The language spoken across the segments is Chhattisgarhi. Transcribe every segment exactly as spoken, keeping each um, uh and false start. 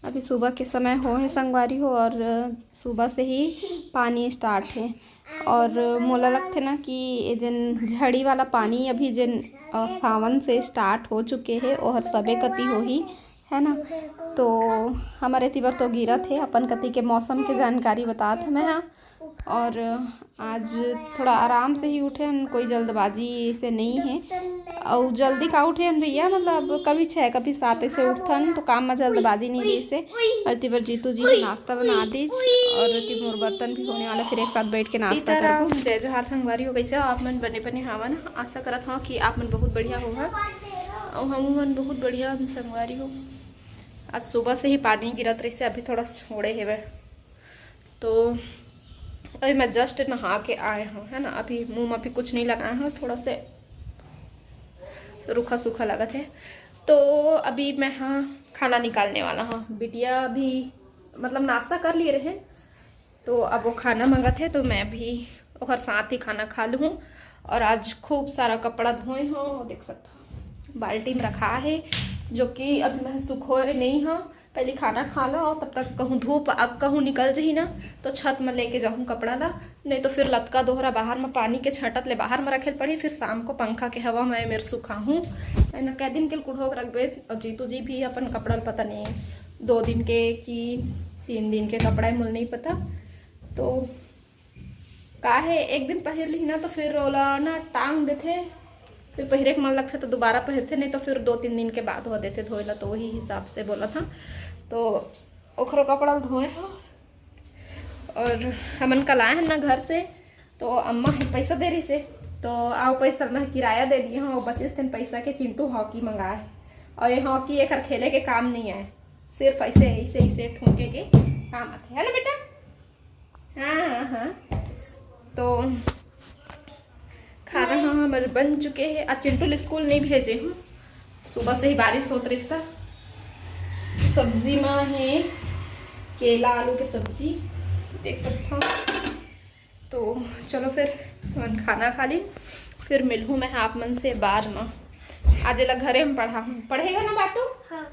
अभी सुबह के समय हो हे संगवारी हो, और सुबह से ही पानी स्टार्ट हे। और मोला लगथे ना कि ये जेन झड़ी वाला पानी अभी जेन, अ, सावन से स्टार्ट हो चुके हे, ओहर सबे कती होही, है ना। तो हमर एती बर तो गिरत हे, अपन कती के मौसम के जानकारी बतात हमें हा। और आज थोड़ा आराम से ही उठे हन, कोई जल्दबाजी से नहीं है। और जल्दी का उठे हन भैया, मतलब कभी छः कभी सात ऐसे उठथन, तो काम में जल्दबाजी नहीं रही से। और एती बर जीतू जी ने नाश्ता बना दीस, और एती मोर बर्तन भी होने वाला, फिर एक साथ बैठ के नाश्ता सीताराम, करबो। जय जोहार संगवारी हो, कैसे हो आप मन? बने बने हावा ना? आशा करत हूँ कि आप मन बहुत बढ़िया होगा, और हम मन बहुत बढ़िया हन संगवारी हो। आज सुबह से ही पानी गिरत रही से, अभी थोड़ा छोड़े हेवे। तो अभी मैं जस्ट नहा के आए हूँ, है ना। अभी मुंह में भी कुछ नहीं लगाए हूँ, थोड़ा से रूखा सूखा लगत है। तो अभी मैं, हाँ, खाना निकालने वाला हूँ। बिटिया भी, मतलब, नाश्ता कर लिए रहे, तो अब वो खाना मंगत है, तो मैं भी ओकर साथ ही खाना खा लूँ। और आज खूब सारा कपड़ा धोए हूँ, देख सकते हो बाल्टी में रखा है, जो कि अब मैं सुखोए नहीं हूँ। पहले खाना खा लो, तब तक कहूँ धूप अब कहूँ निकल जही ना, तो छत में लेके जाहूँ कपड़ा ला, नहीं तो फिर लतका दोहरा बाहर में पानी के छटत ले बाहर में रखे पड़ी, फिर शाम को पंखा के हवा में मेर सुखाहूँ, है ना। कै दिन के कुढ़ो के रखबे। और जीतू जी भी अपन कपड़ा ल पता नहीं, दो दिन के कि तीन दिन के कपड़ा है, मोला नहीं पता। तो का है, एक दिन पहिर लिही ना, तो फिर ओला ना टांग देथे, फिर पहिरे के मन लगथे तो दोबारा पहिरथे, नहीं तो फिर दो तीन दिन के बाद हो देथे धोए ला। तो वही हिसाब से बोला था, तो ओखरो कपड़ा ल धोए हो। और हमन कल आए हैं ना घर से, तो अम्मा ही पैसा दे रही से, तो आओ पैसा मैं किराया दे दिए हूँ, बचे तेन पैसा के चिंटू हॉकी मंगाए है। और ये हॉकी एकर खेले के काम नहीं आए, सिर्फ ऐसे, ऐसे, ऐसे ठोके के काम आते, है ना बेटा? हाँ, हाँ, हाँ। तो खाना, हाँ, हमारे बन चुके हैं। आज चिंटू ल स्कूल नहीं भेजे हूँ, सुबह से ही बारिश होत रहिस था। सब्जी में है केला आलू के सब्जी, देख सकते हो। तो चलो फिर हमन खाना खा ली, फिर मिलहूँ मैं आप मन से बाद में। आज एला घरे में पढ़ा हूँ, पढ़ेगा ना बाटू? हाँ।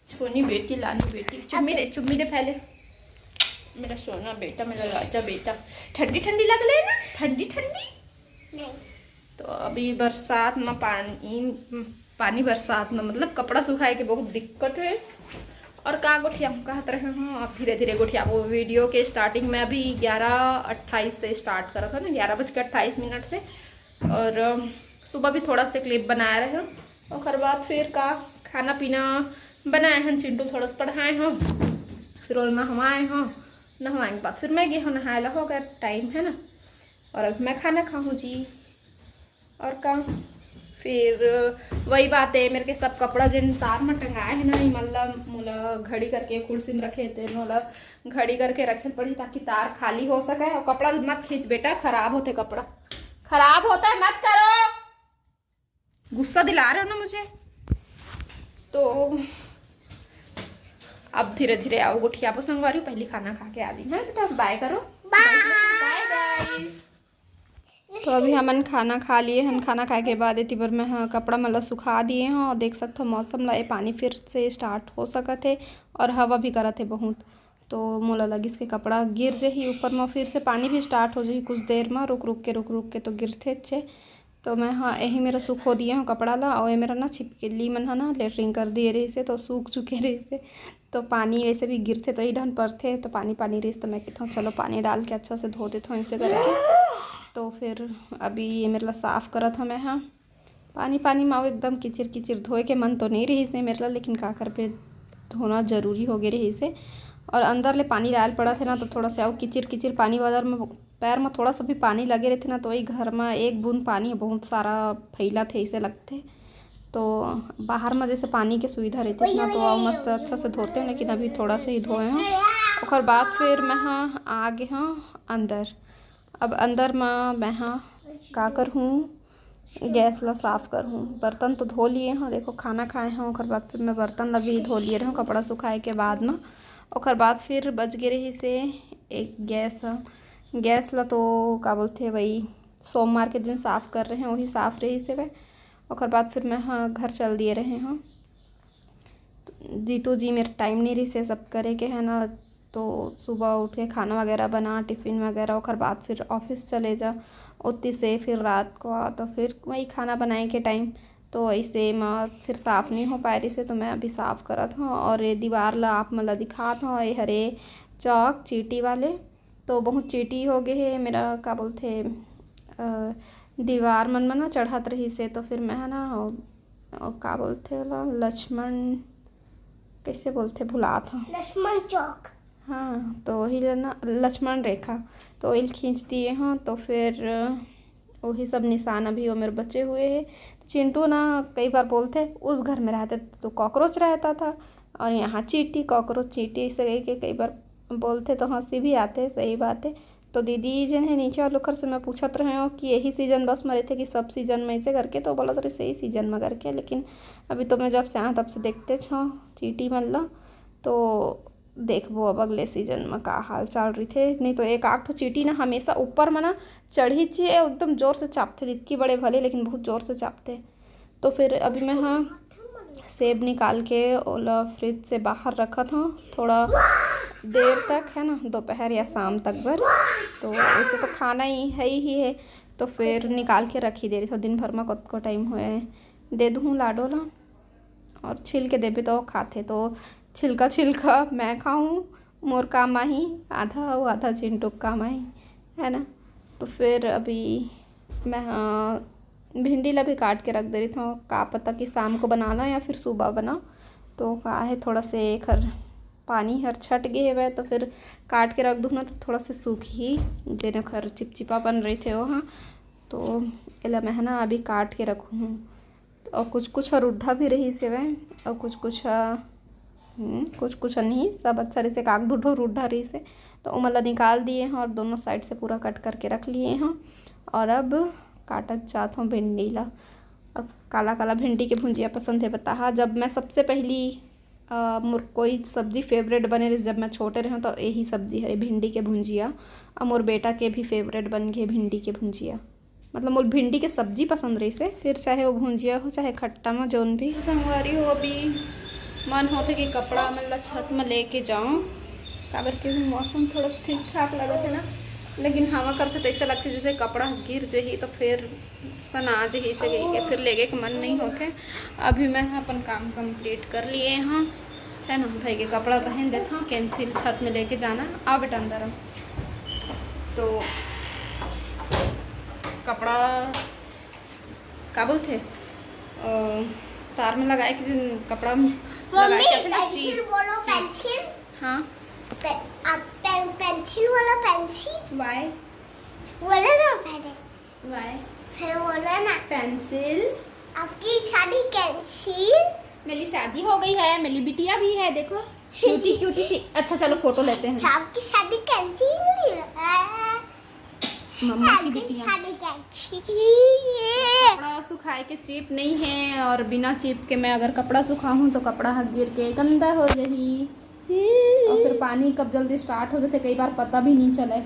छोनी बेटी, लानी बेटी, चुम्मी दे, चुम्मी दे पहले। मेरा सोना बेटा, मेरा राजा बेटा। ठंडी ठंडी लग रही है ना, ठंडी ठंडी। नहीं। तो अभी बरसात में पानी, पानी बरसात में, मतलब, कपड़ा सुखाए के बहुत दिक्कत है। और का गोठिया हम कहत रहे हूँ, अब धीरे धीरे गोठिया। वो वीडियो के स्टार्टिंग में अभी ग्यारह अट्ठाईस से स्टार्ट करा था ना, ग्यारह बज के अट्ठाईस मिनट से। और अम, सुबह भी थोड़ा से क्लिप बनाए रहे हूँ। ओकर बाद फिर का खाना पीना बनाए हन, चिंटू थोड़ा सा पढ़ाए हूँ, फिर ओला नहवाए हूँ। नहवाए के बाद फिर मैं गे हूँ नहाए ला, हो गया टाइम, है ना। और अब मैं खाना खाऊँ जी। और का फिर वही बात है, मेरे के सब कपड़ा जिन तार में टंगाए है ना, इमन ला मोला घड़ी करके कुर्सी में रखे थे, मोला घड़ी करके रखे पड़ी ताकि तार खाली हो सके। और कपड़ा मत खींच बेटा, खराब होते कपड़ा, खराब होता है, मत करो। गुस्सा दिला रहे हो ना मुझे। तो अब धीरे धीरे आओ गोठियाबो संगवारी, पहले खाना खा के आ दी, है बेटा? बाय करो। बाय। बाय गाइस। तो अभी हमन खाना खा लिए हन। खाना खाए के बाद एती बर मैं ह कपड़ा मन ला सुखा दिए हव। और देख सकथव मौसम ला, ए पानी फिर से स्टार्ट हो सकत हे और हवा भी करत हे बहुत। तो मोला लगिस के कपड़ा गिर जही ऊपर म, फिर से पानी भी स्टार्ट हो जही कुछ देर म, रुक रुक के, रुक रुक के तो गिरथेच हे। तो मैं ह यही मेरा सुखो दिए हव कपड़ा ला। और ये मेरा ना छिपकली मन ह ना लेटरिन कर दिए रहिस हे, तो सूख चुके रहिस हे। तो पानी वैसे भी गिरथे तो यही डहन परथे, तो पानी पानी रहिस, तो मैं कथों चलो पानी डाल के अच्छा से धो देथों ऐसे करके। तो फिर अभी ये मेरे ला साफ करत हव मैं ह। पानी पानी में एकदम किचिर किचिर, धोए के मन तो नहीं रहिस हे मेरे ला, लेकिन का करबे, धोना जरूरी हो गए रहिस हे। और अंदर ले पानी डाल पड़त हे ना, तो थोड़ा से अउ किचिर किचिर पानी वगैरह में पैर में थोड़ा सा भी पानी लगे रहिथे ना, तो वही घर में एक बूंद पानी बहुत सारा फैलत हे, ऐसे लगथे। तो बाहर में जैसे पानी के सुविधा रहिथे ना, तो अउ मस्त अच्छा से धोते हो, लेकिन अभी थोड़ा से ही धोए हव। ओकर बाद फिर मैं ह आ गे हव अंदर। अब अंदर में मैं ह का करहूँ, गैस ला साफ करहूँ। बर्तन तो धो लिए हव, देखो खाना खाए हव, ओकर बाद फिर मैं बर्तन ला भी धो लिए रहूँ कपड़ा सुखाए के बाद में। ओकर बाद फिर बच गे रहिस हे एक गैस ह। गैस ला तो का बोलथे वही सोमवार के दिन साफ कर रहे हव, वही साफ रहिस हे। ओकर बाद फिर मैं ह घर चल दिए रहे हव। जीतू जी मेर टाइम नहीं रहिसे सब करे के, है ना। तो सुबह उठ के खाना वगैरह बना, टिफिन वगैरह, ओकर बाद फिर ऑफिस चले जा, ओती से फिर रात को आ, तो फिर वही खाना बनाए के टाइम तो ऐसे म फिर साफ नहीं हो पाए रहिसे, तो मैं अभी साफ करत हूँ। और ये दीवार ला आप मन ला दिखात हूँ, ये हरे चौक चींटी वाले, तो बहुत चींटी हो गए हे मेरा, का बोलथे, अ, दीवार मन म ना चढ़त रहिसे, तो फिर मैं ह ना, ओ, ओ, का बोलथे ओला, लक्ष्मण, कैसे बोलथे, भुलात हूँ। लक्ष्मण चौक। हाँ, तो वही ला ना, लक्ष्मण रेखा, तो वही खींच दिए हूँ, तो फिर वही सब निशान अभी वो मेरे बचे हुए हैं। तो चिंटू ना कई बार बोलते, "उस घर में रहते तो कॉकरोच रहता था, और यहाँ चींटी, कॉकरोच, चींटी", ऐसे कह के कई बार बोलते तो हंसी भी आते, सही बात है। तो दीदी जन है नीचे वाले ओखर से मैं पूछत रहे हूँ कि यही सीजन बस में रहते कि सब सीजन में ऐसे करके, तो बोलत रहिसे यही सीजन में करके, लेकिन अभी तो मैं जब से आया तब से देखते छो चींटी मन ला। तो देखबो अब अगले सीजन में का हाल चाल रहिथे। नहीं तो एक आध ठो चींटी ना हमेशा ऊपर में ना चढ़ी ची एकदम जोर से चापथे, दिखकी बड़े भले लेकिन बहुत जोर से चापथे। तो फिर अभी मैं हाँ सेब निकाल के ओला फ्रिज से बाहर रखत हूँ थोड़ा देर तक, है ना, दोपहर या शाम तक बर। तो वैसे तो खाना ही है ही है, तो फिर निकाल के रख ही दे रही थी। दिन भर में कतको टाइम होए, दे दूँ लाडो ला, और छील के देबे तो खाथे। तो छिलका छिलका मैं खाऊँ, मोर काम आही आधा, अउ आधा चिंटू के काम आही, है ना। तो फिर अभी मैं हाँ, भिंडी ला भी काट के रख दे रही थी, का पता कि शाम को बनाना या फिर सुबह बनाओ। तो का है, थोड़ा से एखर पानी हर छट गे हवय, तो फिर काट के रख दूँ ना, तो थोड़ा से सूखी, जेन एखर चिपचिपापन रहिथे वो हाँ। तो एला मैं ह ना अभी काट के रखूँ। और कुछ कुछ ह रुड्ढा भी रहिस हवय, और कुछ कुछ ह, हम्म, कुछ कुछ ह नहीं, सब अच्छा रहिस हे, एक आध दू ठो रुड्ढा रहिस हे, तो ओमन ला निकाल दिए हैं और दोनों साइड से पूरा कट करके रख लिए हैं। और अब काटत जात हूँ भिंडी ला। और काला काला भिंडी के भुंजिया पसंद है, बताहा, जब मैं सबसे पहली, अ, मोर कोई सब्जी फेवरेट बने रहिस जब मैं छोटे रहें, तो यही सब्जी हरे, भिंडी के भुंजिया। और मोर बेटा के भी फेवरेट बन गए भिंडी के भुंजिया। मतलब मोर भिंडी के सब्जी पसंद रहिसे, फिर चाहे वो भुंजिया हो चाहे खट्टा में जौन भी। तो संगवारी हो, अभी मन होथे कि कपड़ा मन ला छत में लेके जाऊं, काबर कि अभी मौसम थोड़ा सा ठीक ठाक लगत है ना, लेकिन हवा करथे तो ऐसा लगथे जैसे कपड़ा गिर जही तो फिर सना जही से कहिके फिर लेगे के मन नहीं होथे। अभी मैं ह अपन काम कंप्लीट कर लिए हाँ, है ना, भाई के कपड़ा पहन देता हूँ, कैंसिल छत में लेके जाना। आ बेटा अंदर आ। तो कपड़ा का बोलथे, अ, तार में लगाए के जो कपड़ा लगाए के आथे ना, पेंसिल चीप, बोलो, चीप। पेंसिल। हाँ। पे-, आप पेन-, पेंसिल बोलो, पेंसिल। वाई। बोलो ना पहले। वाई। फिर बोलो ना। पेंसिल। आपकी शादी कैंसिल। मेरी शादी हो गई है, मेरी बिटिया भी है, देखो। क्यूटी, क्यूटी सी। अच्छा, चलो, फोटो लेते हैं। आपकी शादी कैंसिल है। मम्मा की आपकी बिटिया। शादी कैंसिल। कपड़ा सुखाए के चीप नहीं है, और बिना चीप के मैं अगर कपड़ा सुखाऊँ तो कपड़ा ह गिर के गंदा हो जाही। और फिर पानी कब जल्दी स्टार्ट हो जाथे, कई बार पता भी नहीं चले,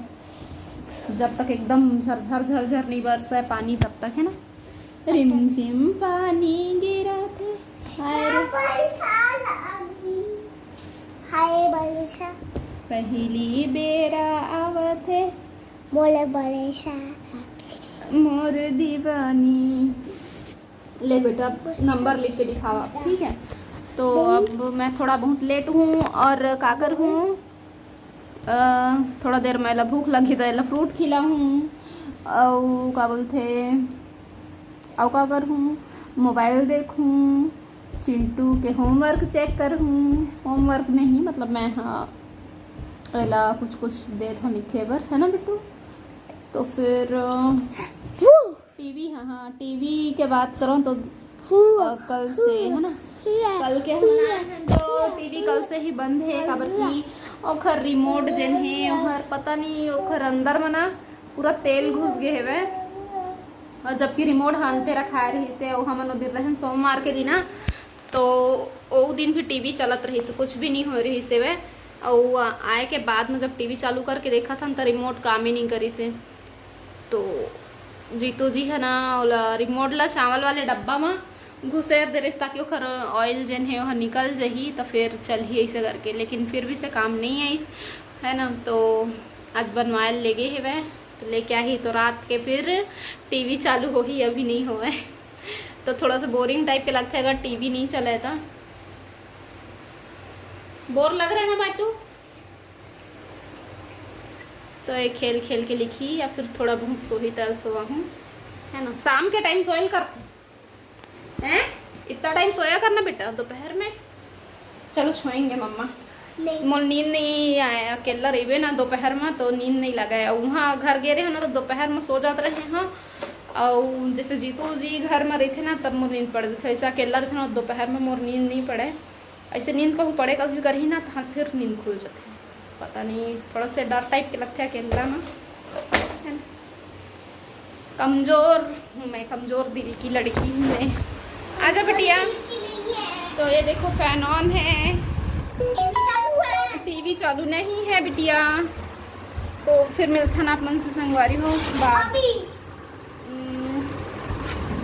जब तक एकदम झरझर झरझर नहीं बरसे पानी, तब तक, है ना। रिमझिम पानी गिरथे, हाय रे। हाय बरसा। पहली बेरा आवथे। मोले बरसा। मोर दीवानी। ले बेटा, नंबर लिख के दिखावा, ठीक है। तो अब मैं थोड़ा बहुत लेट हूँ और काकर हूँ, अ, थोड़ा देर में एला भूख लगही तो एला फ्रूट खिलाहूँ, अउ का बोलथे, अउ का करहूँ, मोबाइल देखहूँ, चिंटू के होमवर्क चेक करहूँ। होमवर्क नहीं, मतलब मैं, हाँ, एला कुछ कुछ देत हूँ लिखे बर, है ना बिट्टू? तो फिर, अ, टीवी, हाँ, हाँ, टीवी के बात करो तो, अ, कल से, है ना, कल के हमन आए हैं तो टीवी कल से ही बंद है, काबर कि ओखर रिमोट जेन है, ओखर पता नहीं, ओखर अंदर में ना पूरा तेल घुस गए हवे। और जबकि रिमोट हानते रखाए रहिस हे, अउ हमन ओ दिन रहन सोमवार के दिन, तो ओ दिन भी टीवी चलत रहिस हे, कुछ भी नहीं हो रहिस हवे। अउ आए के बाद में जब टीवी चालू करके देखत हन, त रिमोट काम ही नहीं करिस हे। तो जीतू जी है ना, ओला रिमोट ला चावल वाले डब्बा में घुसेर दे रहिस, ताकि ओखर ऑयल जेन हे, ओह निकल जही, त फिर चलही ऐसे करके। लेकिन फिर भी से काम नहीं आइस, है ना। तो आज बनवाए ले गे हेवय, तो लेके आही, तो रात के फिर टीवी चालू होही, अभी नहीं होवय। तो थोड़ा सा बोरिंग टाइप के लगथे, अगर टीवी नहीं चले तो। बोर लग रहा है ना बाटू? तो ये खेल खेल के लिखी या फिर थोड़ा बहुत सोही, तल सोवा हूँ, है ना। शाम के टाइम सोयल करथे, हैं? इतना टाइम सोया करना बेटा दोपहर में। चलो, सोएंगे मम्मा। नहीं। मोल नींद नहीं आया, अकेला रहिबे ना दोपहर में तो नींद नहीं लगा है। वहाँ घर गे रहे हो ना, तो दोपहर में सो जात रहे हैं। और जैसे जीतू जी घर में रहते ना, तब मोर नींद पड़ जाते। ऐसे अकेला रहते ना, दोपहर में मोर नींद नहीं पड़े। ऐसे नींद कहूँ पड़े कस भी करही ना, तो फिर नींद खुल जाते। पता नहीं, थोड़ा सा डर टाइप के लगते हैं अकेला में, है ना। कमजोर हूँ मैं, कमजोर दिल की लड़की हूँ मैं। आजा बिटिया। तो ये देखो, फैन ऑन है, टीवी चालू नहीं है बिटिया। तो फिर मिलथन आप मन से, संगवारी हो, बाय। हम्म,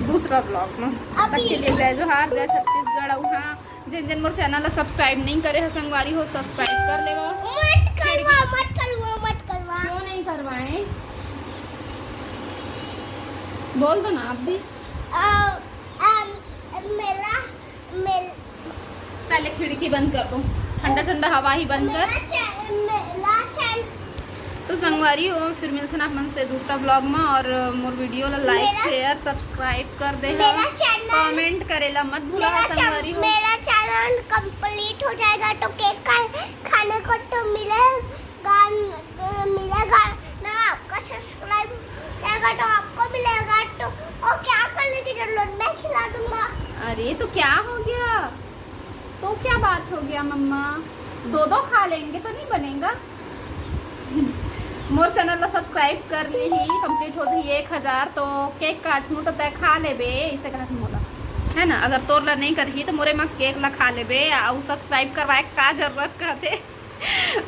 दूसरा ब्लॉग में। तब तक के लिए जय जोहार, जय छत्तीसगढ़। और हाँ, जिन जिन मोर चैनल ला सब्सक्राइब नहीं करे है संगवारी हो, सब्सक्राइब कर लेवा। मत करवा, मत करवा, मत करवा। क्यों नहीं करवाए? बोल दो ना आप भी। आ, आ, मेला, मेल- पहले खिड़की बंद कर दो, ठंडा ठंडा हवा ही बंद कर। तो संगवारी हो, फिर मिलथन आप मन से दूसरा ब्लॉग में। और मोर वीडियो ला लाइक, शेयर, सब्सक्राइब कर दे, कमेंट करे ला मत भूला संगवारी हो। मेरा चैनल कंप्लीट हो जाएगा तो केक खाने को तो मिलेगा, मिलेगा ना। आपका सब्सक्राइब हो जाएगा तो आपको मिलेगा। तो और क्या करने की जरूरत, मैं खिला दूंगा। अरे, तो क्या हो गया? तो क्या बात हो गया मम्मा, दो दो खा लेंगे तो नहीं बनेगा? मोर चैनल ला सब्सक्राइब कर ली, कंप्लीट हो जाही एक हजार, तो केक काटहूँ तो तय खा लेबे, इसे कहत मोला, है ना। अगर तोर ला नहीं करही तो मोरे माँ केक ला खा लेबे, और सब्सक्राइब करवाए का जरूरत कहते।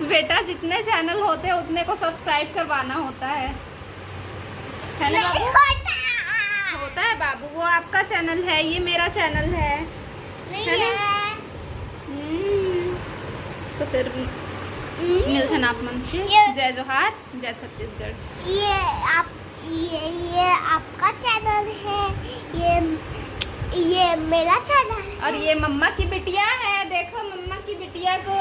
बेटा, जितने चैनल होते हैं उतने को सब्सक्राइब करवाना होता है, है ना बाबू? होता है बाबू, वो आपका चैनल है, ये मेरा चैनल है, नहीं है ना? हम्म, तो फिर मिलथन आप मन से। जय जोहार, जय छत्तीसगढ़। ये आप, ये, ये आपका चैनल है, ये, ये मेरा चैनल है। और ये मम्मा की बिटिया है, देखो मम्मा की बिटिया को।